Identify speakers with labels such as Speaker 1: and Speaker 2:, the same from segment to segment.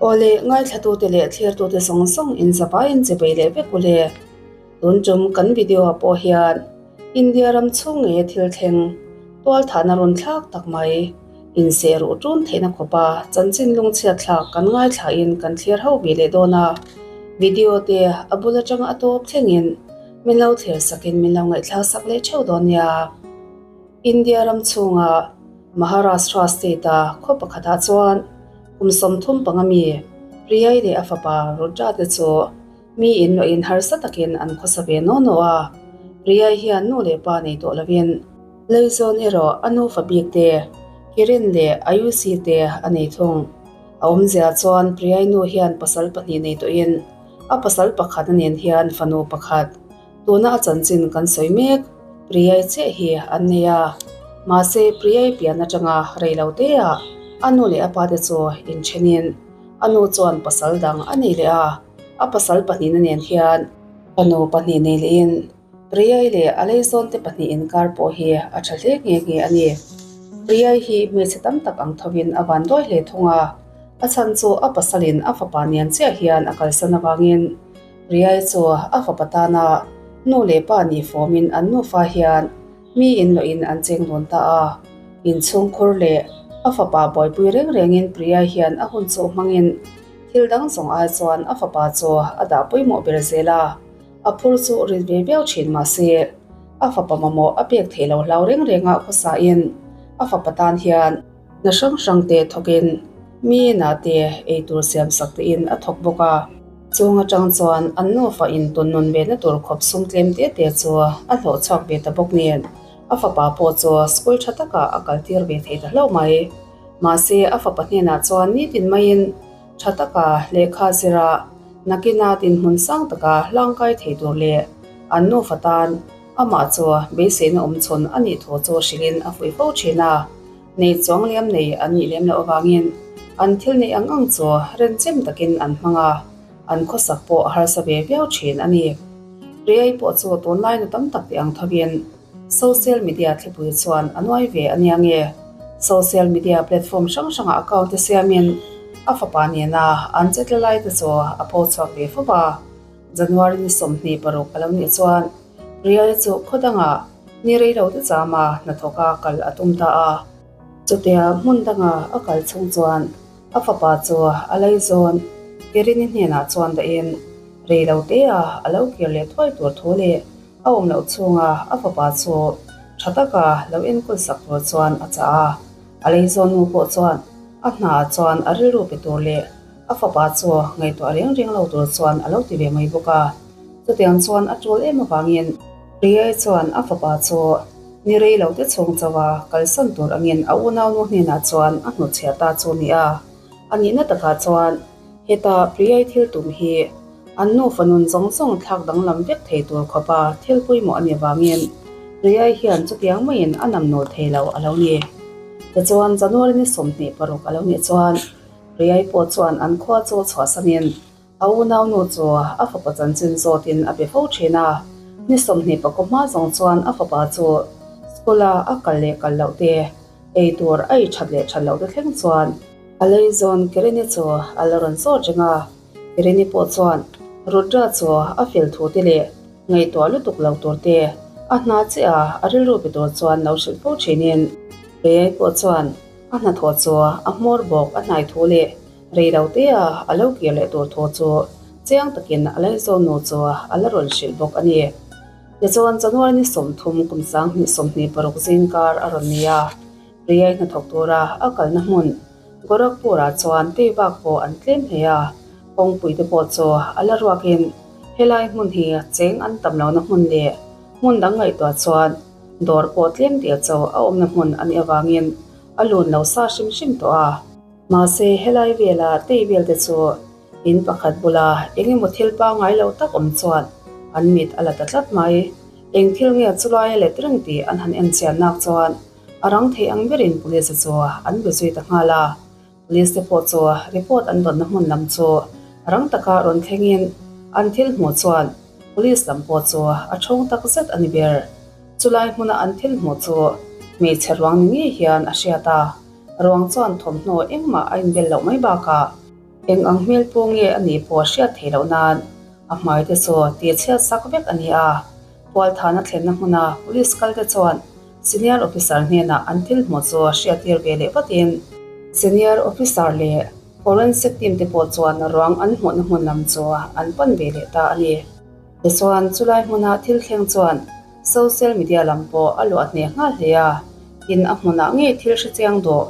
Speaker 1: Awle, ngaithlatute leh thlirtute zawng zawng in zavaiin che bei leh vek ule. Tun tum kan video ah pawh hian India ram chhung ngeia thil thleng tualthahna rawn thlak tak mai inseh ruh tun theihna khawpa chanchin lungchhiat thlak kan ngaithlain kan thlir ho ve leh dawn a. Video te a bul atanga a tawp thlengin min lo thlir sakin min lo ngaihthlak sak leh theuh dawn nia. India ram chhunga Maharashtra state-a khaw pakhatah chuan kum 35 mi Priyai leh a fapa Rudra te chu mi in luahin harsa takin an khawsa ve naw naw a. Priyai hian nu leh pa nei tawh lovin Leizawn erawh a nufa bik te, Kiran leh Ayushi te a nei thung. A awmzia chuan Priyai nu hian pasal pahnih nei tawhin a pasal pakhat a nen hian fanu pakhat Tuna a chanchin kan sawi mek, Priyai chiah hi an nei a. Mahse, Priyai pian atanga rei lo teah a nu leh a pate chu inthenin a nu chuan pasal dang a nei leh a. A pasal pahnihna nen hian fanu pahnih nei lehin Priyai leh a leizawnte pahnih inkar pawh hi a tha hle nghe nghe a ni. Priyai hi hmeichhe tam tak ang thovin a van duai hle thung a, a chhan chu a pasalin a fapa nen chiah hian a kalsan avangin Riai chu a fapa tana nu leh pa nih fawmin an nufa hian mi inlawhin an cheng dawn ta a. Inchhungkhur leh a fapa buaipui reng rengin Priya hian a hun chu hmangin thil dang zawng ai chuan a fapa chu a dah pawimawh ber zel a. A phur chu rit ve viau thin mahse a fapa mamawh a pek theih lo hlau reng rengah khawsain a fapa tan hian Hna hrang hrang te thawkin mi inah te eitur siam sak tein a thawk bawk a. Chung atang chuan an nufa in tun nun ve na tur khawp sum tlem te te chu a hlawh chhuak ve ta bawk nen a fapa pawh chu school tha takah a kal tir ve thei ta hlauh mai. Mahse a fapa hnenah chuan nitin maiin tha taka lehkha zira nakina dinhmun sang taka hlangkai thei tur leh an nufa tan amah chu beiseina awm chhun a nih thu chu hrilhin a fuih fo thin a. Nei chuang liam nei an nih lem loh avangin an thil neih ang ang chu renchem takin an hmang a, an khawsak pawh a harsa ve viau thin a ni. Riai pawh chu tunlai nu tam tak tih ang thovin social media thlipui chuan a nuai ve a nia nge? Social media platform hrang hrangah account te siamin a fapa nena an che tla lai te chu a pho chhuak ve fo va. January ni 26 a lo nih chuan Riai chu khaw dangah ni rei lo te chama hnathawka kal a tum ta a. Chutia hmun danga a kal chhung chuan a fapa chu a laizawn Kirini hnenah chuan dahin rei lo tea a lo kir leh thuai tur thu leh a awm loh chhunga a fapa chu tha taka lo enkawl sak tur chuan a chah a. A laizawn nu pawh chuan a hnaah chuan a rilru pe tur leh a fapa chu ngaihtuah reng reng lo tur chuan a lo ti ve mai bawk a. Chutiang chuan a tul em avangin Riyai chuan a fapa chu ni rei lo te chhung chauha kalsan tur angin a unaunu hnenah chuan a hnutchhiah ta chu ni a. A nihna takah chuan heta Riyai thil tum hi an nufa nun zawng zawng thlak danglam vek thei tur khawpa thil pawimawh a nih avangin Riyai hian chutiang maiin a namnawl thei lo a lo ni. Tichuan January ni 26 a lo nih chuan Riyai pawh chuan an khua chu chhuahsanin A unaunu chu a fapa chanchin zawtin a be fo thin a, ni 25 hma zawng chuan a fapa chu school-a a kal leh kal loh te, ei tur a ei that leh that loh te thleng chuan a leizawn Kirini chu a la rawn zawt reng a. Kirini pawh chuan Rudra chu a fel thu te leh ngaihtuah lutuk lo tur te a hna chiah a, a rilru pe tur chuan lo hrilh fo thinin Rei pawh chuan a hnathawh chu a hmawr bawk a hnai thu leh Rei lo tea a lo kir leh tur thu chu chiang takin a laizawn nu chu a la rawn hrilh bawk a ni. Tichuan January ni 30 kum 2026 zingkar a rawn ni a, Riyai hnathawk tura a kalna hmun Gorakhpur-ah chuan tei vak pawh an tlem hle a, kawngpui te pawh chu a la ruakin helai hmun hi cheng an tam lohna hmun leh hmun dang ngaihtuah chuan dawr pawh tlem tih a cho a awmna hmun a nih avangin a lun lo sa hrim hrim tawh a. Mahse, helai vela tei vel te chu in pakhat bula eng emaw thil pangngai lo tak awm chuan an mit a la ta tlat mai. Eng thil nge chulai a let reng tih an han en chian nak chuan a rang thei ang berin police chu an be zui ta nghal a. Police te pawh chu report an dawnna hmun lam chu rang taka rawn thlengin an thil hmuh chuan police lam pawh chu a thawng tak zet a ni ber. Chulai hmuna an thil hmuh chu hmeichhe ruang ni ngei hian a hriat a. Ruang chuan thawmhnaw engmah a inbel loh mai bakah. Eng ang hmel pawh nge a nih pawh hriat theih loh nan a hmai te chu tih chhiat sak vek a ni a. Pualthana thlenna hmuna police kal te chuan senior officer hnenah an thil hmuh chu hriattir ve leh vatin senior officer leh forensic team te pawh chuan ruang an hmuhna hmun lam chu an pan ve leh ta a ni. Tichuan chulai hmuna thil thleng chuan social media lam pawh a luah hneh nghal hle a, tin a hmunah ngei thil hrechiang dawh.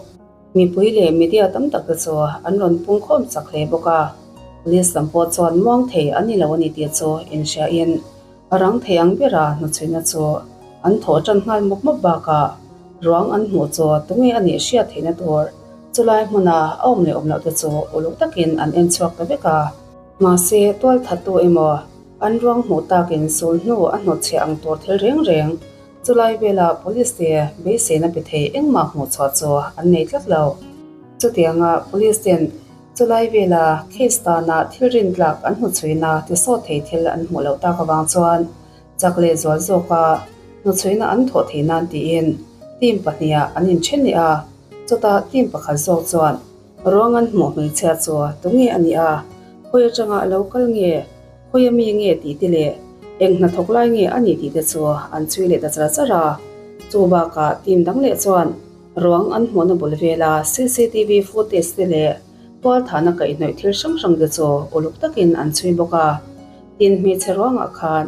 Speaker 1: Mipui leh media tam tak te chu an rawn pungkhawm chak hle bawk a, police lam pawh chuan muang thei an ni lo a ni tih chu inhriain a rang thei ang bera hnuchhuina chu an thawh tan nghal mawp mawp bakah ruang an hmuh chu tunge a nih hriat theihna tur chulai hmuna a awm leh awm loh te chu uluk takin an en chhuak ta vek a. Mahse, tualthattu emaw an ruang hmuh takin sul hnu a hnawtchhiah ang tur thil reng reng Chulai vela Police te beiseina pe thei engmah hmuh chhuah chu an nei tlat lo. Chutianga Police ten chulai vela case tana thil rintlak an hnuchhuina tisawt thei thil an hmuh loh tak avang chuan chak leh zual zawka hnuchhuina an thawh thei nan tiin team pahniha an inthen leh a. Chutah team pakhat zawk chuan ruang an hmuh hmeichhia chu tunge a nih a, khawi atanga a lo kal nge? Khawi a mi nge tih te leh eng hnathawk lai nge a ni tih te chu an chhui leh ta char char a. Chu bakah team dang leh chuan ruang an hmuhna bul vela cctv footage te leh tualthahna kaihhnawih thil hrang hrang te chu uluk takin an chhui bawk a. Tin, hmeichhe ruangah khan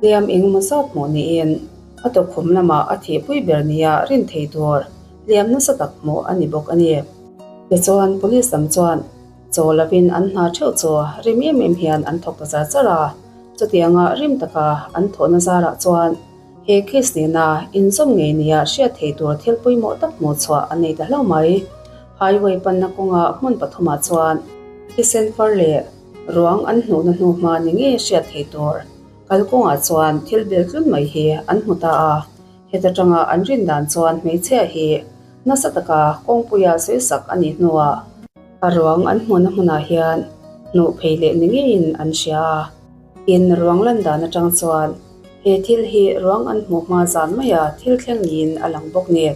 Speaker 1: hliam engemaw zat hmuh niin a tawkkhum lamah a thihpui ber nia rin thei tur hliam nasa tak hmuh a ni bawk a ni. Tichuan, police lam chuan Chaw lovin an hna theuh chu rim em em hian an thawk ta char char a, chutianga rim taka an thawhna zarah chuan he case nena inzawm ngei nia hriat thei tur thil pawimawh tak hmuh chhuah an nei ta hlauh mai. Highway panna kawnga hmun pathumah chuan thisen far leh ruang an hnuhna hnuhma ni ngei hriat thei tur kalkawngah chuan thil bel tlun mai hi an hmu ta a, heta tanga an rin dan chuan hmeichhia hi nasa taka kawngpuia sawisak a nih hnuah A ruang an hmuhna hmunah hian hnuh phei leh ni ngeiin an hria a. Tin, ruang lan dan atang chuan he thil hi ruang an hmuh hma zan maia thil thleng niin a lang bawk ni.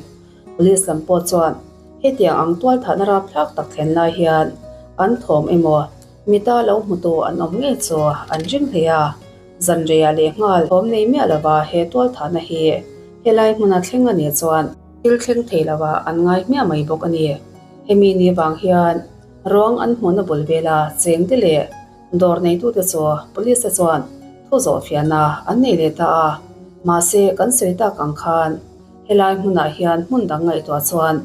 Speaker 1: Police lam pawh chuan hetiang ang tualthahna rapthlak tak thlen lai hian an thawm emaw mita lo hmutu an awm ngei chu an ring hle a. Zanreiah lehnghal thawm nei miah lova he tualthahna hi helai hmuna thleng a nih chuan thil thleng thei lova an ngai hmiah mai bawk a ni. Hemi ni vang hian ruang an hmuhna bul vela chengte leh dawr neitute chu police te chuan thu zawh fiahna an nei leh ta a. Mahse, kan sawi tak ang khan helai hmunah hian hmun dang ngaihtuah chuan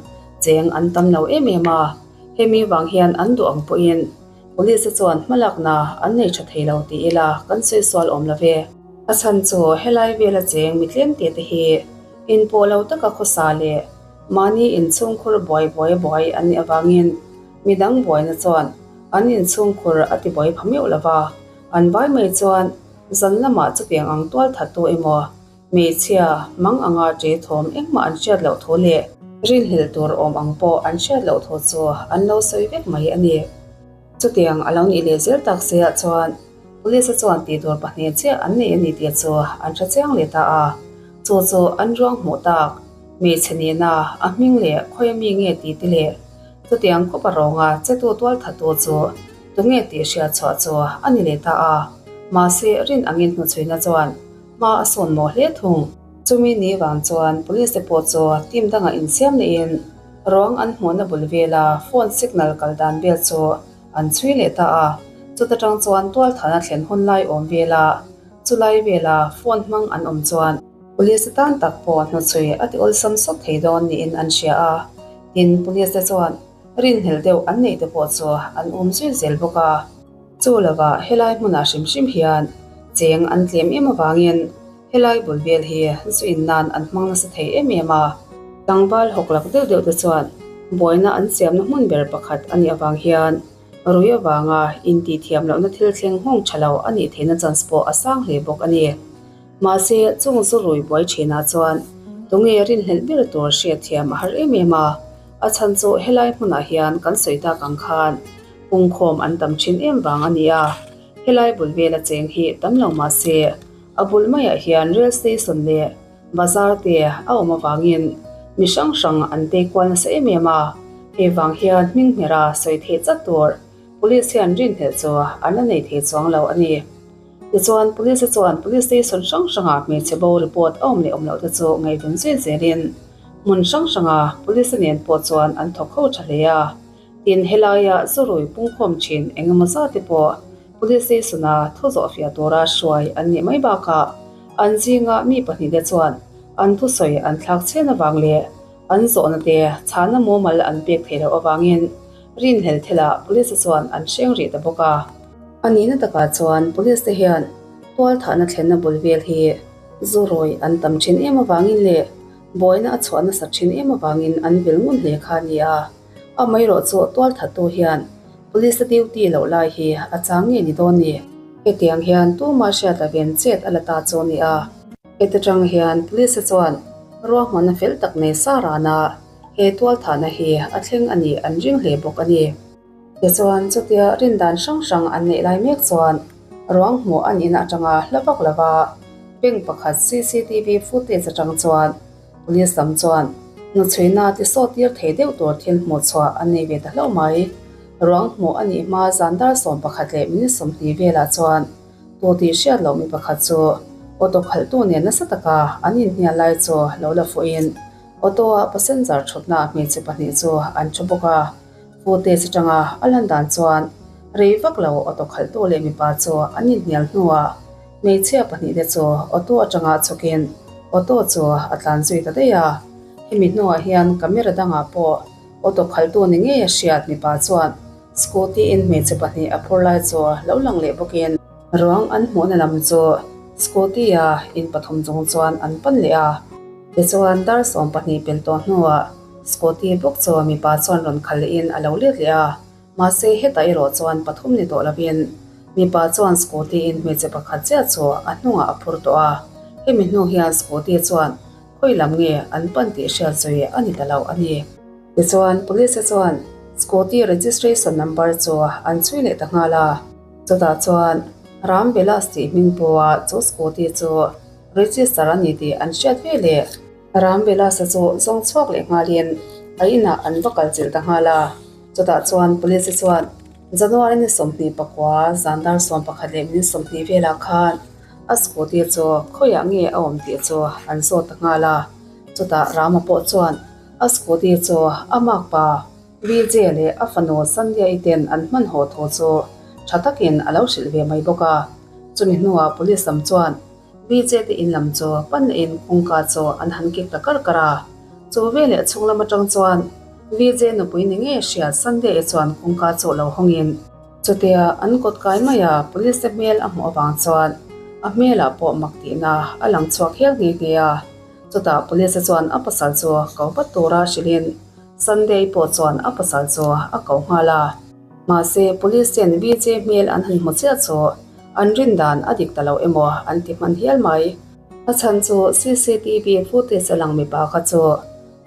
Speaker 1: cheng an tam lo em em a. Hemi vang hian an duh ang pawhin police te chuan hmalakna an nei tha thei lo ti ila kan sawi sual awm lo ve. A chhan chu helai vela cheng mi tlemte te hi inpawh lo taka khawsa leh Mahni inchhungkhur buai buai buai an nih avangin midang buaina chuan an inchhungkhur a ti buai pha meuh lo va, an vai mai chuan zan lamah chutiang ang tual thattu emaw hmeichhia mang anga ṭe thawm engmah an hriat loh thu leh rinhlelh tur awm ang pawh an hriat loh thu chu an lo sawi vek mai a ni. Chutiang a lo nih leh zel tak seah chuan Police-a chuan tihtur pahnih chiah an nei a ni tih chu an hre chiang leh ta a, chu chu an ruang hmuh tak. Hmeichhe nena a hming leh khawi ami nge tih te leh chutiang khawpa rawnga chetu tual thattu chu tunge tih hriat chhuah chu a ni leh ta a. Mahse, rin angin hnuchhuina chuan hma a sawn mawh hle thung. Chumi ni vang chuan police te pawh chu team dangah insiam lehin ruang an hmuhna bul vela phone signal kal dan vel chu an chhui leh ta a. Chuta tang chuan tual thahna thlen hun lai awm vela chulai vela phone hmang an awm chuan Police tan tak pawh hnuchhui a ti awlsam sawt thei dawn niin an hria a, tin police te chuan rinhlelh deuh an neih te pawh chu an um zui zel bawk a. Chu lovah helai hmunah hrim hrim hian cheng an tlem em avangin helai bul vel hi zu in nan an hmang nasa thei em em a. Tlangval hawklak deuh deuh te chuan buaina an siamna hmun ber pakhat a nih avang hian rui avanga intihthiam lohna thil thleng nghawng tha lo a nih theihna chance pawh a sang hle bawk a ni. Mahse, chung zu rui buai thinah chuan tunge rinhlelh ber tur hriat thiam a har em em a, a chhan chu helai hmunah hian kan sawi tak ang khan pungkhawm an tam thin em vang a ni a, helai bul vela cheng hi tam lo mahse a bul maiah hian rail station leh bazar te a awm avangin mi hrang hrang an tei kual nasa em em a, hei vang hian hming hmera sawi theih chat tur. Police hian rinhlelh chu an la nei thei chuang lo a ni. Tichuan, Police chuan Police Station hrang hrangah hmeichhe bo report a awm leh awm loh te chu ngaihven zui zelin hmun hrang hranga Police nen pawh chuan an thawk ho tha hle a. Tin, helaia zurui pungkhawm thin eng emaw zat te pawh Police Station-a thu zawhfiah tura hruai an nih mai bakah an zinga mi pahnihte chuan an thusawi an thlak chhen avang leh an zawhna te chhana mumal an pek theih loh avangin rinhlel thilah Police chuan an hreng rih ta bawk a. A nihna takah chuan Police te hian tualthahna thlenna bul vel hi zurawi an tam thin em avangin leh buaina a chhuah nasat thin em avangin an vil ngun hle kha a ni a. Amaherawh chu tualthattu hian Police a duty loh lai hi a chang nge ni dawn ni? Hetiang hian tumah hriat lovin chet a la ta chu a ni a. Heti tang hian Police chuan ruahmanna fel tak nei sa rana he tualthahna hi a thleng a nih an ring hle bawk a ni. Tichuan chutia rindan hrang hrang an neih lai mek chuan ruang hmuh a nihna atanga hla vak lova bank pakhat cctv footage atang chuan Police lam chuan hnuchhuina ti sawt tir thei deuh tur thil hmuh chhuah an nei ve ta hlauh mai. Ruang hmuh a nih hma zan dar 11 leh minute 20 velah chuan tu tih hriat loh mi pakhat chu auto khalhtu nen nasa taka an inhnial lai chu lo la fuhin auto-a passenger thutna hmeichhe pahnih chu an thu bawk a. Footage atanga a lan dan chuan rei vak lo auto khalhtu leh mipa chu an inhnial hnuah Hmeichhia pahnihte chu auto atanga chhawkin auto chu a tlan zui ta daih a. Hemi hnuah hian camera dangah pawh auto khaltu ni ngei a hriat mipa chuan scooty in hmeichhe pahnih a phur lai chu lo lang leh bawkin ruang an hmuhna lam chu scooty a in pathum chung chuan an pan leh a. Tichuan dar 12 pel tawh hnuah scooty bawk chu mipa chuan rawn khal lehin a lo let leh a. Mahse hetah erawh chuan pathum ni tawh lovin mipa chuan scooty in hmeichhe pakhat chiah chu a hnungah a phur tawh a, hemi hnu hian scooty chuan khawi lam nge an pan tih hriat zui a ni ta lo a ni. Tichuan police te chuan scooty registration number chu an chhui leh ta nghal a, chutah chuan Ram Vilas tih hming pawha chu scooty chu register a ni tih an hriat ve leh. Ram Vilas-a chu zawng chhuak leh nghalin a inah an va kal chilh ta nghal a. Chutah chuan Police chuan January ni 29 zan dar 11 leh minute 20 velah khan a scooty chu khawiah nge a awm tih chu an zawt ta nghal a. Chutah Rama pawh chuan a scooty chu a makpa Vijay leh a fanu Sandhya-i ten an hman haw thu chu tha takin a lo hrilh ve mai bawk a. Chumi hnuah Police lam chuan Vijay te in lam chu pan lehin kawngka chu an han kik ta kar kar a. Chu veleh chhung lam atang chuan Vijay nupui ni ngei hriat Sunday-i chuan kawngka chu lo hawngin chutia an kawt kai mai a police te hmel a hmuh avang chuan a hmelah pawh mak tihna a lang chhuak hial nghe nghe a. Chutah police te chuan a pasal chu ko vat tura hrilhin Sunday-i pawh chuan a pasal chu a ko nghal a. Mahse police ten Vijay hmel an han hmu chiah chu an rin dan a dik ta lo emaw an ti hman hial mai. A chhan chu cctv footage a lang mipa kha chu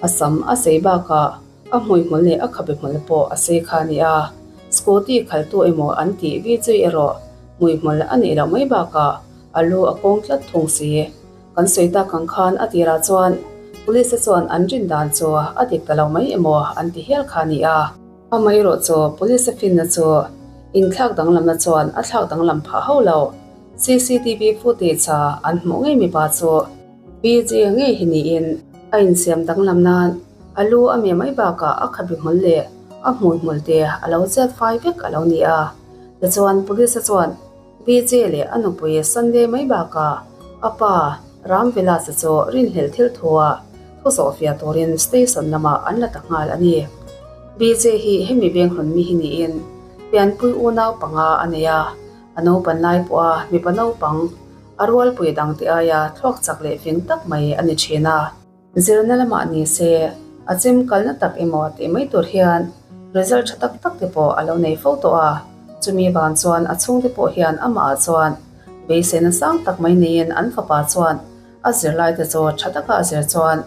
Speaker 1: a sam a sei bakah a hmuihmul leh a khabe hmul pawh a sei kha a ni a, scooty khaltu emaw an tih Vijay erawh hmuihmul a nih loh mai bakah a lu a kawng tlat thung si. Kan sawi tak ang khan a tirah chuan police te chuan an rin dan chu a dik ta lo mai emaw an ti hial kha a ni a. Amaherawh chu police a finna chu inthlak danglamna chuan a thlak danglam phah hauh lo. Cctv footage a an hmuh ngei mipa chu PJ ngei hi niin a insiam danglam nan a lu a meh mai bakah a khabe hmul leh a hmui hmul te a lo chet fai vek a lo ni a. Tichuan police chuan PJ leh a nupui Sunday mai bakah a pa Ram Vilas-a chu rinhlelh thil thua thu zawhfiah turin station lamah an la ta nghal a ni. PJ hi hemi veng hlun mi hi niin pianpui unau panga a nei a, a naupan lai pawha mipa naupang a rualpui dangte aia thluak chak leh fing tak mai a ni thin a. Zirna lamah ni se, a chem kalna tak emaw tih mai tur hian result tha tak tak te pawh a lo nei fo tawh a, chumi vang chuan a chhungte pawh hian amah chuan beiseina sang tak mai neiin an fapa chuan a zirlaite chu tha taka a zir chuan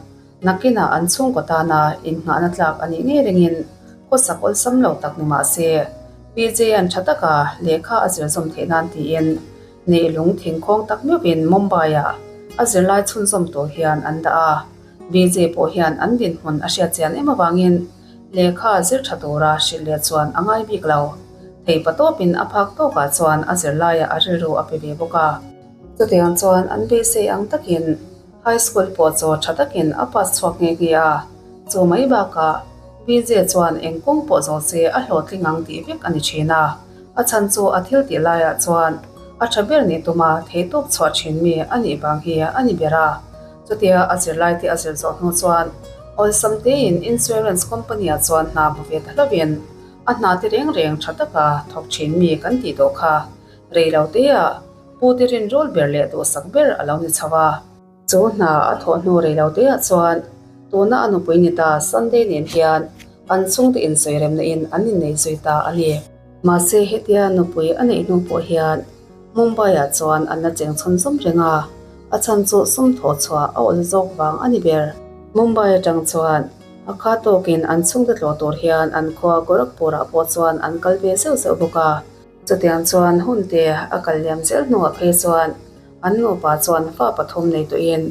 Speaker 1: nakinah an chhungkaw tana innghahna tlak a nih ngei ringin khawsak awlsam lo tak ni mah se, PJ-a'n tha taka lehkha a zir zawm theih nan tiin Neilung thingkhawng tak meuhin Mumbai-ah a zirlai chhunzawm tur hian an dah a, BJ pawh hian an dinhmun a hriat chian em avangin lehkha zir tha tura hrilh leh chuan a ngai bik lo. Theipatawpin a phak tawkah chuan a zirlaiah a rilru a pe ve bawk a. Chutiang chuan an beisei ang takin High School pawh chu tha takin a pass chhuak nghe nghe a. Chu mai bakah BJ chuan eng kawng pawh zawh se a hlawhtling ang tih vek a ni thin a. A chhan chu a thil tih laiah chuan a tha ber nih tuma theihtawp chhuah thin mi a nih vang hi a ni ber a. Chutia a zirlaite a zir zawh hnu chuan awlsam tein insurance company-ah chuan hna hmu ve ta hlauhin a hna te reng reng tha taka thawk thin mi kan tih tawh kha rei lo teah Pu te rinrawl ber leh duhsak ber a lo ni chho a. Chu hna a thawh hnu rei lo teah chuan tuna a nupui ni ta Sunday nen hian an chhungte insawi remna in an innei zui ta a ni. Mahse hetia nupui a neih hnu pawh hian Mumbai-ah chuan an la cheng chhunzawm reng a, a chhan chu sum thawh chhuah a awl zawk vang a ni ber. Mumbai atang chuan a kha tawkin an chhungte tlawh tur hian an khua Gorakhpur-ah pawh chuan an kal ve zeuh zeuh bawk a. Chutiang chuan hun te a kal liam zel hnuah phei chuan an nupa chuan fa pathum nei tawhin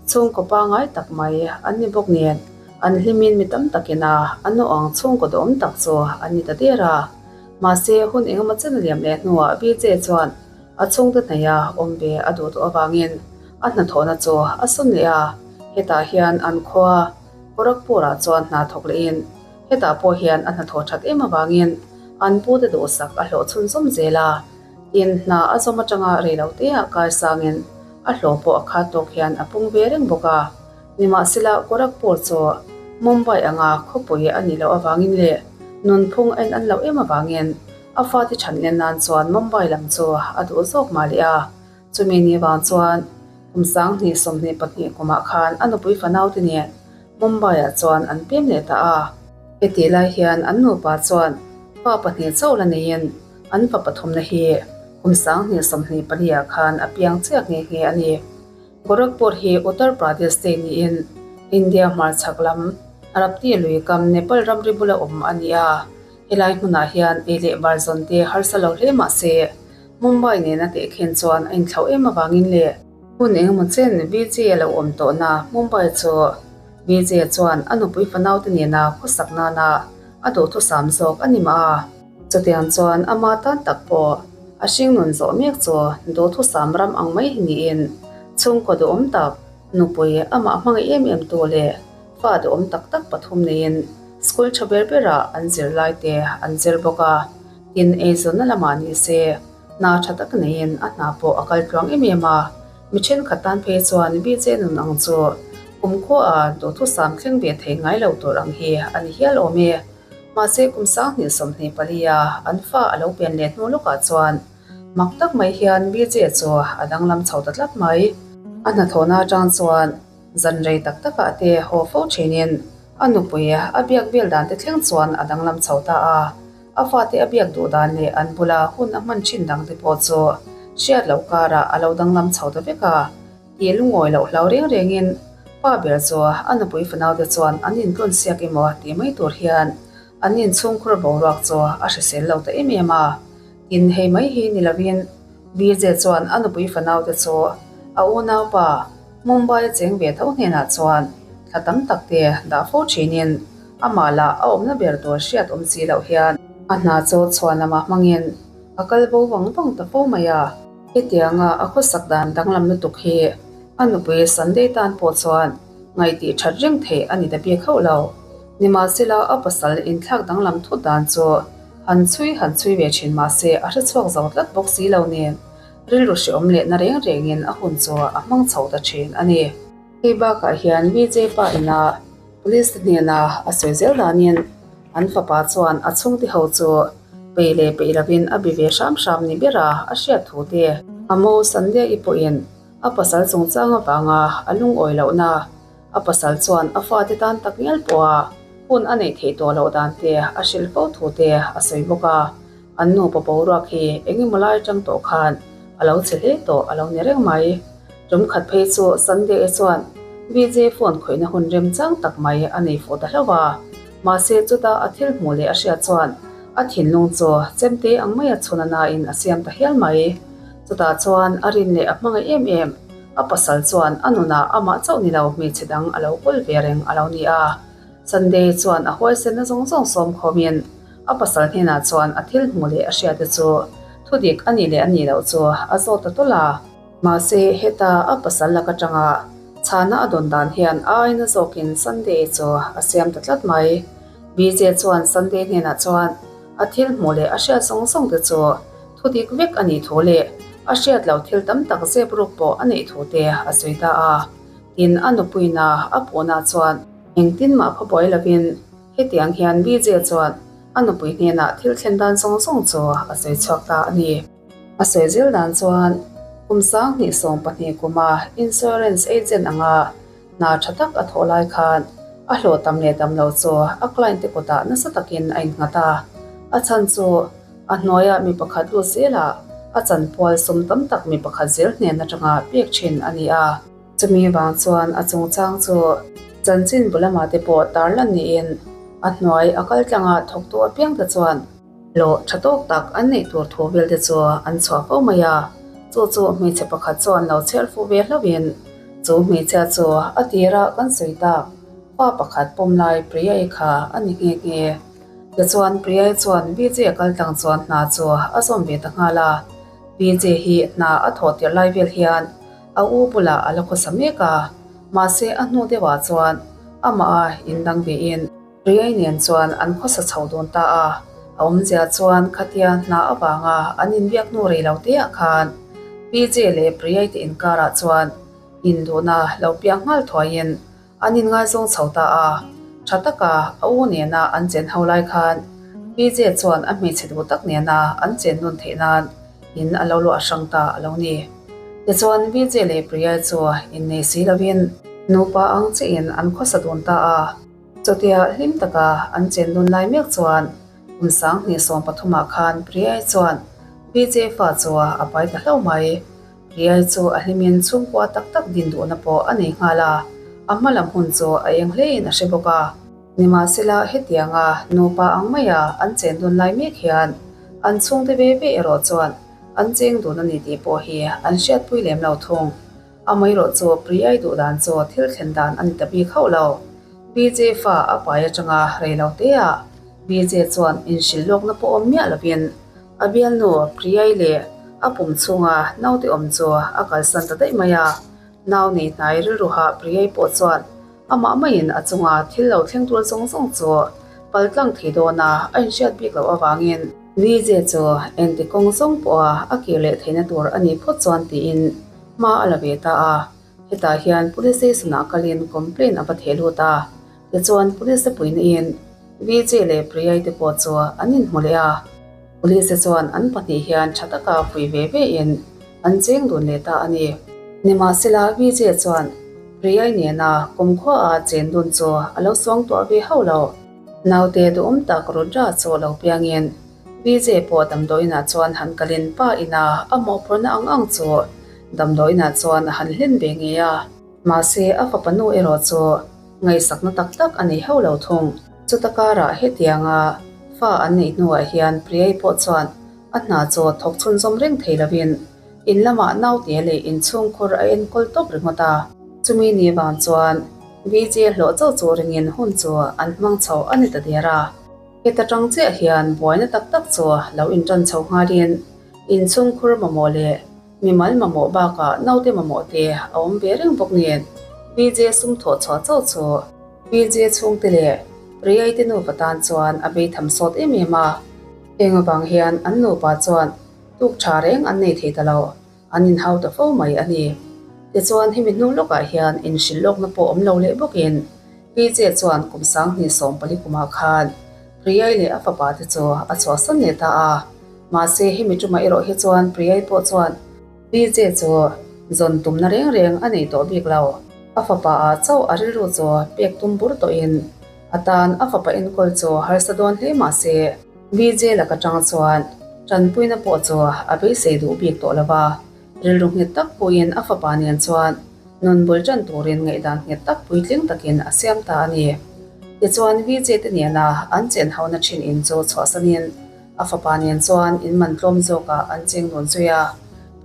Speaker 1: chhungkaw pangai tak mai an ni bawk nen an hlimin mi tam takin a an nu ang chhungkaw duhawm tak chu an ni ta der a. Mahse hun engemaw chen liam leh hnuah VJ chuan a chhungte hnaih a awm ve a duh tawh avangin a hnathawhna chu a sawn leh a, hetah hian an khua Gorakhpur-ah chuan hna thawk lehin Hetah pawh hian a hnathawh that em avangin an pute duhsak a hlawh chhunzawm zel a, tin hna a zawm atanga reiloteah kai sangin a hlawh pawh a khat tawk hian a pung ve reng bawk a. Nimahsela Gorakhpur chu Mumbai anga khawpui a nih loh avangin leh nunphung a in an loh em avangin a fate chhan len nan chuan Mumbai lam chu a duh zawk mah leh a. Chumi ni vang chuan kum 2022 kumah khan a nupui fanaute nen Mumbai-ah chuan an pem leh ta a. Hetih lai hian an nupa chuan pa pahnih chauh la neiin an fa pathumna hi kum 2024-ah khan a piang chiak nghe nghe a ni. Gorakhpur hi Uttar Pradesh state niin India hmarchhak lam Rapti lui kam Nepal ramri bula awm a ni a. Helai hmunah hian ei leh bar zawn te harsa lo hle mah se Mumbai nena tehkhen chuan a inthlauh em avangin leh hun engemaw chen Vijay a lo awm tawhna Mumbai chu Vijay chuan a nupui fanaute nena khawsak nana a duhthusam zawk a ni mah a. Chutiang chuan ama tan tak pawh a hringnun zawh mek chu duhthusam ram ang mai hi niin chhungkaw duhawm tak nupui amah hmangaih em em tu leh fa duhawm tak tak pathum neiin school tha ber berah an zirlaite an zir bawk a. Tin, eizawnna lamah ni se, hna tha tak neiin a hna pawh a kal tluang em em a. Mi thenkhat tan phei chuan BJ nun ang chu kumkhuaah duhthusam thleng ve thei ngai lo tur ang hi a ni hial awm e. Mahse, kum 2024 a an fa a lo pian leh hnu lawkah chuan mak tak mai hian BJ chu a danglam chho ta tlat mai. A hnathawhna atang chuan zan rei tak takah te haw fo thinin a nupui a biak vel dan te thleng chuan a danglam chho ta a. A fate a biak duh dan leh an bula hun a hman thin dangte pawh chu hriat loh karah a lo danglam chho ta vek a, tih lungawi loh hlau reng rengin pa ber chu a nupui fanaute chuan an intlawn siak emaw tih mai tur hian an inchhungkhur boruak chu a hrisel lo ta em em a. Tin, hei mai hi ni lovin BJ chuan a nupui fanaute chu a unaupa Mumbai a cheng ve tho hnenah chuan thla tam tak te dah fo thinin amah lah a awmna ber tur hriat awm si loh hian a hna chu chhuan lamah hmangin a kal bo vang vang ta fo mai a. Hetianga a khawsak dan danglam lutuk hi a nupui Sunday tan pawh chuan ngaihtih that reng theih a ni ta bik hauh lo. Nimahsela a pasal inthlak danglam thut dan chu han chhui han chhui ve thin mahse a hrechhuak zo tlat bawk si lo nen Rilru hreawm lehna reng rengin a hun chu a hmang chho ta thin a ni. Hei bakah hian VJ pa ina Police te hnena a sawi zel danin an fapa chuan a chhungte ho chu peih leh peih lovin a bi ve hram hram ni bera a hriat thu te. A mo Sandhya-i pawhin a pasal chungchang avanga a lungawi lohna a pasal chuan a fate tan tak ngial pawha hun a neih theih tawh loh dan te a hrilh fo thu te a sawi bawk a. An nupa boruak hi eng emaw lai atang tawh khan a lo che hle tawh a lo ni reng mai. Tum khat phei chu Sunday-e chuan VJ phone khawihna hun remchang tak mai a nei fuh ta hlauh a. Mahse chuta a thil hmuh leh a hriat chuan a thinlung chu chemte ang maia chhun a nain a siam ta hial mai. Chutah chuan a rin leh a hmangaih em em a pasal chuan a nunah amah chauh ni lo hmeichhe dang a lo kawl ve reng a lo ni a. Sunday chuan a huaisenna zawng zawng sawm khawmin. A pasal hnenah chuan a thil hmuh leh a hriate chu thudik a nih leh a nih loh chu a zawt ta tawlh a. Mahse, heta a pasal lak atanga chhana a dawn dan hian a aina zawkin Sunday chu a siam ta tlat mai. BJ chuan Sunday hnenah chuan a thil hmuh leh a hriat zawng zawng te chu thudik vek a nih thu leh a hriat loh thil tam tak zep ruk pawh a neih thu te a sawi ta a. Tin, a nupuina a puhna chuan engtin mah phabuai lovin Hetiang hian BJ chuan a nupui hnenah thil thlen dan zawng zawng chu a sawi chhuak ta a ni. A sawi zel dan chuan kum 2020 kuma insurance agent anga hna tha tak a thawh lai khan a hlawh tam leh tam lo chu a client te kutah nasa takin a innghat a. A chhan chu a hnuaiah mi pakhat lut zelah a chanpual sum tam tak mi pakhat zel hnen atanga pek thin a ni a. Chumi vang chuan a chungchang chu chanchin bu lamah te pawh tarlan niin a hnuai a kal tlanga thawktu apiang te chuan hlawh tha tawk tak an neih tur thu vel te chu an chhuah fo mai a. Chu chu hmeichhe pakhat chuan lo chher fuh ve hlauhin chu hmeichhia chu a tira kan sawi tak pa pakhat pawm lai Priya-i kha a ni nghe nghe. Tichuan Priya-i chuan BJ a kal tlang chuan hna chu a zawm ve ta nghal a. BJ hi hna a thawh tirh lai vel hian A u bulah a la khawsa mek a, mahse a hnu deuhah chuan amah a indang vein Riai nen chuan an khawsa chho dawn ta a. A awmzia chuan khatia hna avanga an inbiak hnu rei lo teah khan PJ leh Priai te inkarah chuan induhna lo piang nghal thuaiin An inngaizawng chho ta a, tha taka a u nena an chen ho lai khan PJ chuan a hmeichhe duh tak nena an chen nun theih nan in a lo luah hrang ta a lo ni. Tichuan VJ leh Priya chu innei si lovin nupa ang chiahin an khawsa dun ta a. Chutia hlim taka an chen dun lai mek chuan kum 2013 ah khan Priya chuan VJ fa chu a pai ta hlauh mai. Riai chu a hlimin chhungkua tak tak din duhna pawh a nei nghal a, a hma lam hun chu a eng hlein a hre bawk a. Nimahsela hetianga nupa ang maia an chen dun lai mek hian an chhungte ve ve erawh chuan an cheng dun a ni tih pawh hi an hriatpui lem lo thung. Amaherawh chu Priai duh dan chu thil thlen dan a ni ta bik hauh lo. BJ fa a pai atanga rei lo teah BJ chuan inhrilh lawkna pawh awm miah lovin A bialnu Priai leh a pum chhunga naute awm chu a kalsan ta daih mai a. Nau nei hnai rilruha Priai pawh chuan amah maiin a chunga thil lo thleng tur zawng zawng chu paltlang thei dawna a inhriat bik loh avangin Vijay chu engti kawng zawng pawha a kir leh theihna tur a nih phawt chuan tiin hma a la ve ta a. Hetah hian Police Station-ah kalin complaint a va theh lut a. Tichuan Police te puihna-in Vijay leh Priyai te pawh chu an inhmu leh a. Police te chuan an pahnih hian tha taka fuih ve vein an cheng dun leh ta a ni. Nimahsela Vijay chuan Priyai nena kumkhuaa chen dun chu a lo suangtuah ve hauh lo. Naute duhawm tak Rudra chu lo piangin Vijay pawh damdawiinah chuan han kalin pa ina a mawhphurhna ang ang chu damdawiinah chuan a han hlen ve ngei a. Mahse, a fapa nu erawh chu ngaihsakna tak tak a nei hauh lo thung. Chuta karah hetianga fa an neih hnuah hian Priya-i pawh chuan a hna chu thawk chhunzawm reng thei lovin in lamah naute leh inchhungkhur a enkawl tawp ringawt a. Chumi ni vang chuan Vijay hlawh chauh chu ringin hun chu an hmang chho a ni ta der a. Heta tang chiah hian buaina tak tak chu lo intan chho nghalin inchhungkhur mamawh leh Mimal mamawh bakah naute mamawh te a awm ve reng bawk nen VJ sum thawh chhuah chauh chu VJ chhungte leh Priya-i te nupa tan chuan a bei tham sawt em em a. Heng avang hian an nupa chuan tuk tha reng an nei thei ta lo, an inhau ta fo mai a ni. Tichuan hemi hnu lawkah hian inhrilh lawkna pawh awm lo leh bawkin VJ chuan kum 2014 kumah khan Priyai leh a fapa te chu a chhuahsan leh ta a. Mahse hemi tumah erawh hi chuan Priyai pawh chuan VJ chu zawn tumna reng reng a nei tawh bik lo. A fapa ah chauh a rilru chu pek tum bur tawhin a tan a fapa enkawl chu harsa dawn hle mahse VJ laka tang chuan tanpuina pawh chu a beisei duh bik tawh lo va. Rilru nghet tak puiin a fapa nen chuan nun bul tan turin ngaihdan nghet tak puitling takin a siam ta a ni. Tichuan VJ te nena an chen hona thin in chu chhuahsanin a fapa nen chuan in man tlawm zawkah an cheng dawn zui a.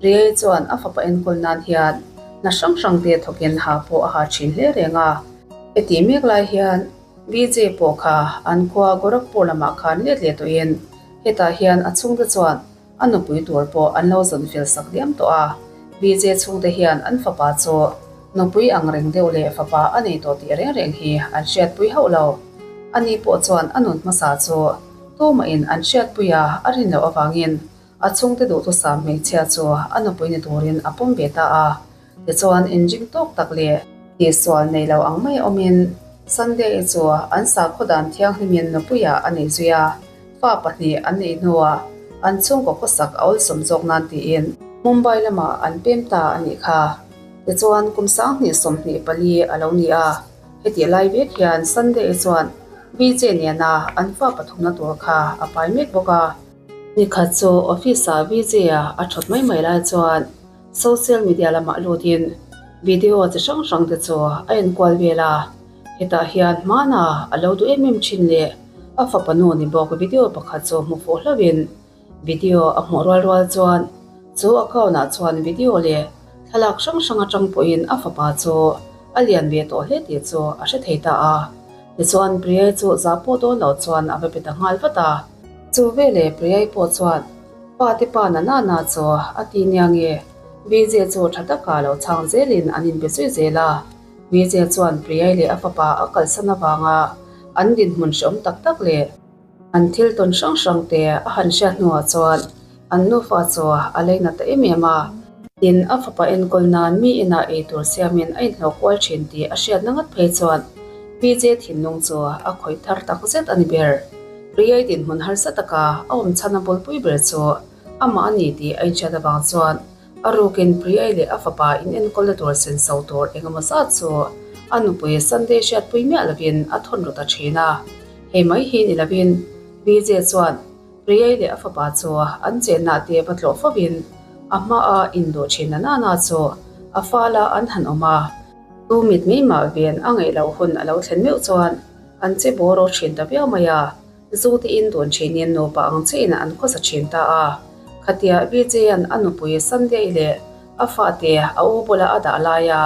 Speaker 1: Priya chuan a fapa enkawl nan hian hna hrang hrang te thawkin ha pawh a ha thin hle reng a. Heti mek lai hian. Vijay pawh kha an khua Gorakhpur lamah khan let leh tawhin hetah hian a chhungte chuan a nupui tur pawh an lo zawn fel sak diam tawh a. Vijay chhungte hian an fapa chu nupui ang reng deuh leh fapa a nei tawh tih reng reng hi an hriatpui hauh lo. Ani pawh chuan a nun hmasa chu tumahin an hriatpui a a rin loh avangin A chhungte duhthusam hmeichhia chu a nupui ni turin a pawm ve ta a, tichuan inring tawk tak leh tihsual nei lo ang mai awmin Sunday-i chu an sakhaw dan thianghlimin nupuiah a nei zui a, fa pahnih an neih hnuah an chhungkaw khawsak a awlsawm zawk nan tiin Mumbai lamah an pem ta a nih kha. Tichuan kum 2024 a lo ni a, hetih lai vek hian Sunday-i chuan VJ nena an fa pathumna tur kha a pai mek bawk a. Nikhat chu office-ah VJ-a a thawt mai mai lai chuan social media lamah lutin video chi hrang hrang te chu a enkual vel a. Hetah hian hmana a lo duh em em thin leh a fapa nu ni bawk video pakhat chu hmu fuh hlauhin video a hmuh rual rual chuan chu account-ah chuan video leh thlalak hrang hrang atang pawhin a fapa chu a lian ve tawh hle tih chu a hre thei ta a. Tichuan Priya chu zah pawh dawn loh chuan a va be ta nghal vat a. Chu veleh Priyai pawh chuan pa te pa na na na chu a ti nia nge? Vijay chu tha taka lo chhang zelin an inbe zui zel a. Vijay chuan Priyai leh a fapa a kalsan avanga an dinhmun hreawm tak tak leh an thil tawn hrang hrang te a han hriat hnuah chuan an nufa chu a leinat ta em em a. Tin, a fapa enkawl nan mi inah eitur siamin a inhlawh kual thin tih a hriatna ngat phei chuan Vijay thinlung chu a khawih thar takzet a ni ber. Riyai dinhmun harsa taka a awm chhan a bulpui ber chu amah a ni tih a inhriat avang chuan a rukin Priyai leh a fapa inenkawlna tur senso tur eng emaw zat chu a nupui Sunday hriatpui miah lovin a thawn ru ta thin a. Hei mai hi ni lovin Vijay chuan Priyai leh a fapa chu an chenna te va tlawh fovin a hmaa induh thin na nana chu a fala an han awm a. Tu mit mai mah ven a ngaih loh hun a lo thlen meuh chuan an che bawr aw thin ta viau mai a, zu te in dun thinin nupa ang chiin an khawsa thin ta a. Khatia Vijay-a'n a nupui Sunday leh a fate a u bula a dah laia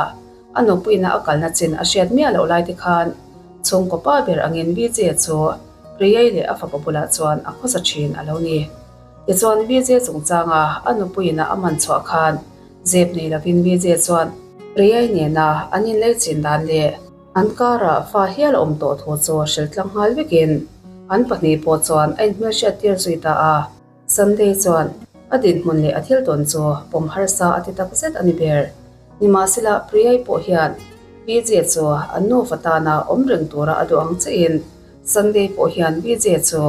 Speaker 1: a nupuina a kalna chin a hriat miah loh lai te khan chhungkaw pa ber angin Vijay-a chu Priyai leh a fapa bulah chuan a khawsa thin a lo ni. Tichuan Vijay chungchanga a nupuina a man chhuah khan Zep nei lovin Vijay chuan Priyai nena an inlei chin dan leh an karah fa hial a awm tawh thu chu hrilh tlang nghal vekin an pahnih pawh chuan a inhmelhriat tir zui ta a. Sunday chuan a dinhmun leh a thil tawn chu pawm harsa a ti tak zet a ni ber. Nimahsela Priyai pawh hian Vijay chu an nufa tana awm reng tura a duh ang chiahin Sunday pawh hian Vijay chu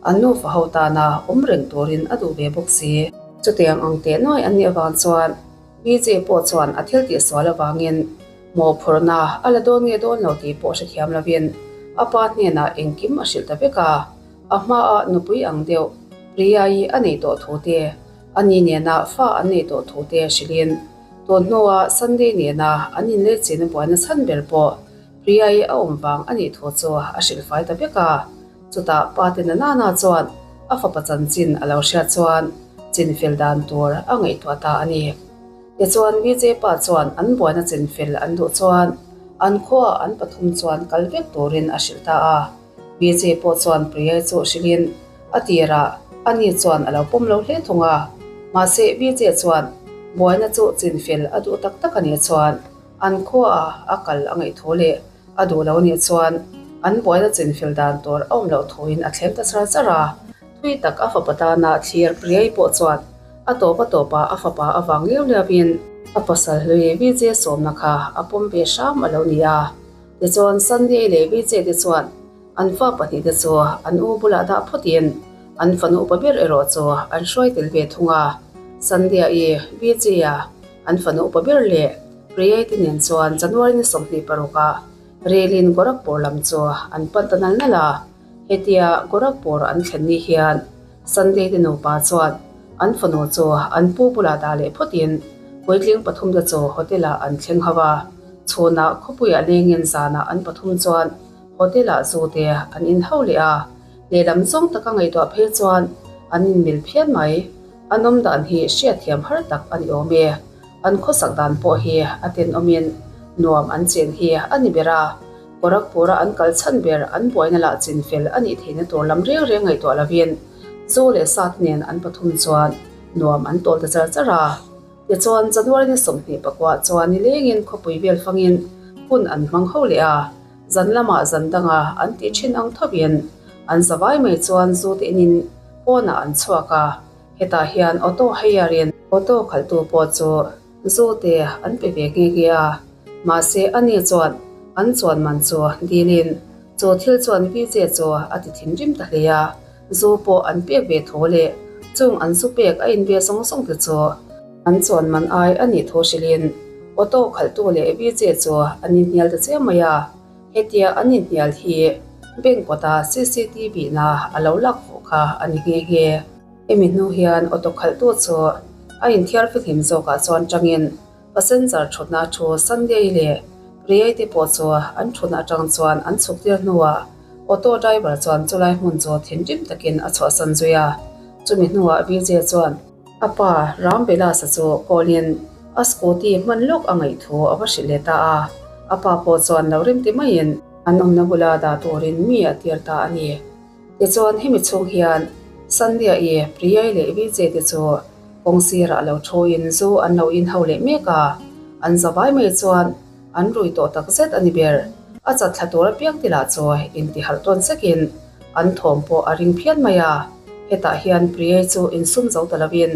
Speaker 1: an nufa ho tana awm reng turin a duh ve bawk si. Chutiang ang teh nuai an nih avang chuan Vijay pawh chuan a thil tih sual avangin mawhphurhna a la dawn nge dawn lo tih pawh hrethiam lovin a pa hnenah engkim a hrilh ta vek a. A hmaah nupui ang deuh Priya-i a neih tawh thu te, ani nena fa an neih tawh thu te hrilhin tun hnuah Sunday nena an inlehchina buaina chhan ber pawh Priya-i a awm vang a nih thu chu a hrilh fai ta vek a. Chutah pa te Nanana chuan a fapa chanchin a lo hriat chuan chinfel dan tur a ngaihtuah ta a ni. Tichuan Vijay pa chuan an buaina chinfel an duh chuan an khuaah an pathum chuan kal vek turin a hrilh ta a. Vijay pawh chuan Priya chu hrilhin a tirah ani chuan a lo pawm lo hle thung a. Mahse Vijay chuan buaina chu chinfel a duh tak tak a nih chuan An khuaah a kal a ngaih thu leh a duh lo nih chuan an buaina chinfel dan tur a awm loh thuin a thleng ta char char a. Thui tak a fapa tana thlir Priya pawh chuan a tawp a tawpah a fapa avang liau liauin a pasal hlui Vijay sawmna kha a pawm ve hram a lo ni a. Tichuan Sunday leh Vijay te chuan an fa pahnihte chu an u bulah dah phawtin an fanu upa ber erawh chu an hruai tel ve thung a. Sunday-i Vijay-a An fanu upa ber leh Priyai te nen chuan January ni 26 ah relin Gorakhpur lam chu an pan ta nal nal a. Hetia Gorakhpur an thlen ni hian Sunday te nupa chuan an fanu chu an pu bulah dah leh phawtin puitling pathum te chu hotel ah an thleng ho a. Chhunah khawpuiah lengin zanah an pathum chuan hotel ah zu te an in ho leh a. Lehlam zawng taka ngaihtuah phei chuan an inmil phian mai. An awm dan hi hriatthiam har tak a ni awm e. An khawsak dan pawh hi a tenawmin nuam an chen hi a ni ber a. Gorakhpur-a an kal chhan ber an buaina lah chinfel a nih theihna tur lam reng reng ngaihtuah lovin Zu leh Sat nen an pathum chuan nuam an tawl ta char char a. Tichuan, January ni 24 chuan nilengin khawpui vel fangin hun an hmang ho leh a, zan lamah zan danga an tih thin ang thovin an zavai mai chuan zu te inin pawnah an chhuak a, hetah hian auto hire in auto khalhtu pawh chu zu te an pe ve nghe nghe a, mahse ani chuan an chuan man chu dilin chu thil chuan VJ chu a ti thinrim ta hle a. Zu pawh an pek ve tho leh chung an zu pek a inve zawng zawng te chu an chuan man ai a nih thu hrilhin auto khalhtu leh VJ chu an inhnial ta chiam mai a. Hetia an inhnial hi bank kawta cctv na a lo lak fuh kha a ni nghe nghe. Hemi hnu hian auto khalhtu chu a inthiar fihlim zawkah chuan tangin Passenger thutna thu Sunday leh Priya te pawh chu an thutna atang chuan an chhuk tir hnuah auto driver chuan chulai hmun chu thinrim takin a chhuahsan zui a. Chumi hnuah Vijay chuan a pa Ram Vilas-a chu call in a scooty hman lawk a ngaih thu a va hrilh leh ta a. A pa pawh chuan lo rim ti maiin an awmna bula dah turin mi a tir ta a ni. Tichuan hemi chhung hian Sandhya-i, Priyai leh Vijay te chu kawng sirah lo thuin zu an lo in ho leh mek a, an zavai mai chuan an rui tawh tak zet a ni ber. A chat thla tur apiang te lah chu intiharh tawn sekin an thawm pawh a ring phian mai a, hetah hian Priyai chu insum zo ta lovin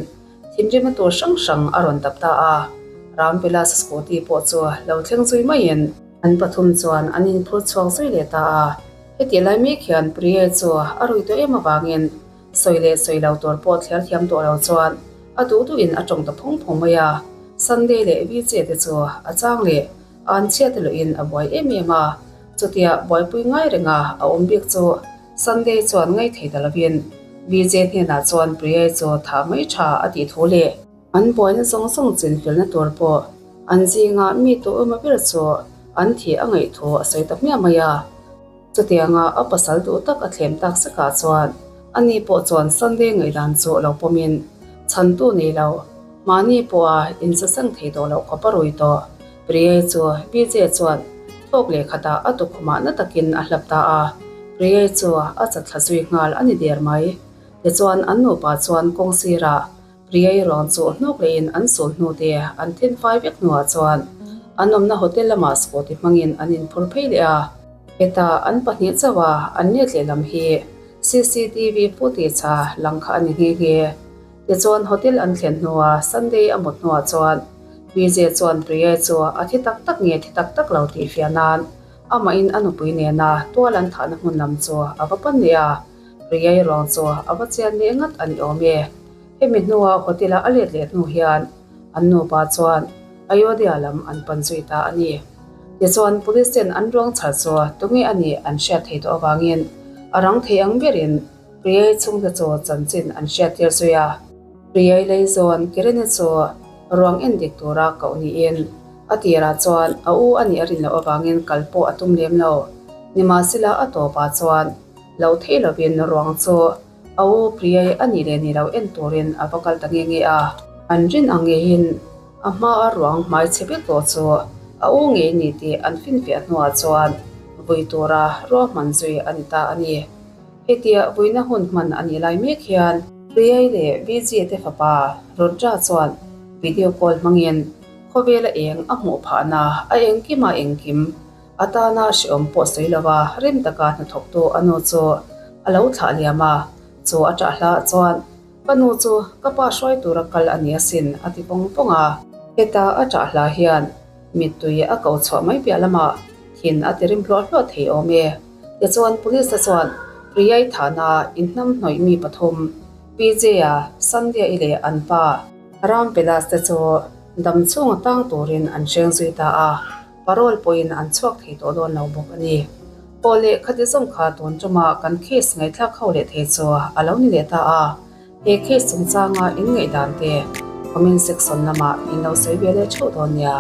Speaker 1: thinrim a tur hrang hrang a rawn dap ta a, Ramvilas scooty pawh chu lo thleng zui maiin an pathum chuan an inphur chhuak zui leh ta a. Hetih lai mek hian Priya chu a rui tawh em avangin sawi leh sawi lo tur pawh thliar thiam tawh lo chuan a duh duhin a tawng ta phawng phawng mai a. Sunday leh Vijay te chu a chang leh an chhiat eluhin a buai em em a. Chutia buaipui ngai renga a awm bik chu Sunday chuan ngaih thei ta lovin Vijay hnenah chuan Priya chu thah mai tha a tih thu leh An buaina zawng zawng chinfelna tur pawh an zinga mi tu emaw ber chu an thih a ngaih thu a sawi ta hmiah mai a. Chutianga a pasal duh tak a thlem tak sekah chuan ani pawh chuan Sunday ngaihdan chu lo pawmin chhantu nei lo, mahni pawha insaseng thei tawh loh khawp a rui tawh. Priyai chu Vijay chuan thawk leh khatah a tukhumah na takin a hlap ta a, Priyai chu a chatthla zui nghal a ni der mai. Tichuan an nupa chuan kawng sirah Priyai ruang chu hnuk leiin an sul hnu te an then fai vek hnuah chuan an awmna hotel lamah scooty hmangin an inphur phei leh a. Heta an pahnih chauh a an let lehlam hi cctv footage a lang kha a ni nghe nghe. Tichuan hotel an thlen hnua Sunday a mut hnuah chuan Vijay chuan Priyai chu a thi tak tak nge thi tak tak lo tih fiah nan amahin a nupui nena tual an thahna hmun lam chu a va pan leh a. Priyai ruang chu a va chian leh ngat a ni awm e. Hemi hnua hotel-a a let leh hnu hian an nupa chuan Ayodhya lam an pan zui ta a ni. Tichuan, police ten an ruang chhar chu tunge a nih an hriat thei tawh avangin a rang thei ang berin Priyai chhungte chu chanchin an hriat tir zui a. Priyai lei zawn Kiran-i chu ruang en dik tura koh niin a tirah chuan a u a nih a rin loh avangin kal pawh a tum lem lo. Nimahsela a tawpah chuan lo thei lovin ruang chu A u Priyai a nih leh nih lo en turin a va kal ta nge nge a. An rin ang ngeiin a hmaa ruang hmai chhe vek tawh chu a u ngei ni tih an finfiah hnuah chuan vui tura ruahman zui a ni ta a ni. Hetia vuina hun hman a nih lai mek hian Priyai leh Vijay te fapa Rudra chuan video call hmangin khawvela eng a hmuh phahna a engkima engkim A tana hrehawm pawh sawi lova rim taka hnathawktu a nu chu a lo thlah liam a, chu a ṭah hlah chuan, Ka nu chu ka pa hruai tura kal a ni asin a ti vawng vawng a. Heta a ṭah hlah hian mittui a ko chhuah mai piah lamah thin a ti rim hluah hluah thei awm e. Tichuan Police te chuan Priyai thahna inhnamhnawih mi pathum, PJ-a, Sandhya-i leh an pa Ram Vilas te chu dam chhunga tang turin an hreng zui ta a. Parole pawhin an chhuak thei tawh dawn lo bawk a ni. Aw leh khati zawng kha tun tuma kan case ngaihthlak ho leh thei chu a lo ni leh ta a, he case chungchanga in ngaihdan te comment section lamah in lo sawi ve leh theuh dawn nia.